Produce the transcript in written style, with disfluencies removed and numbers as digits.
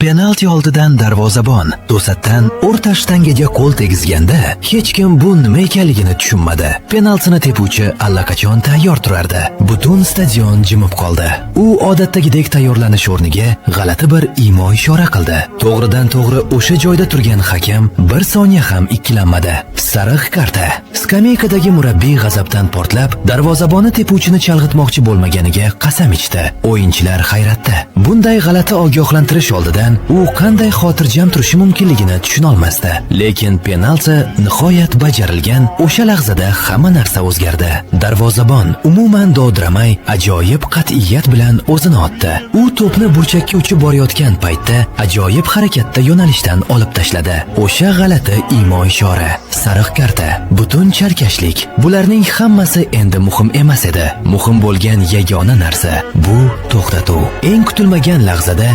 Penalti oldidan darvozabon to'satdan o'rta shtangaga qo'l tegizganda hech kim bu nima ekanligini tushunmadi. Penaltini tepuvchi allaqachon tayyor turardi. Butun stadion jimib qoldi. U odatdagidek tayyorlanish o'rniga g'alati bir imo ishora qildi. To'g'ridan to'g'ri o'sha joyda turgan hakam bir soniya ham ikkilanmadi. Sariq karta. Skameykadagi murabbiy g'azabdan portlab, darvozaboni tepuvchini chalg'itmoqchi bo'lmaganiga qasam ichdi. O'yinchilar hayratda. Bunday g'alati ogohlantirish oldidan u qanday xotirjam turishi mumkinligini tushunolmasdi. Lekin penalti nihoyat bajarilgan o'sha lahzada hamma narsa o'zgardi. Darvozabon umuman dovdiramay, ajoyib qat'iyat bilan o'zini otdi. U to'pni burchakka uchib borayotgan paytda ajoyib harakatda yo'nalishdan olib tashladi. O'sha g'alati imo ishora, sariq karta, butun chalkashlik. Bularning hammasi endi muhim emas edi. Muhim bo'lgan yagona narsa bu to'xtatuv. Eng kutilmagan lahzada.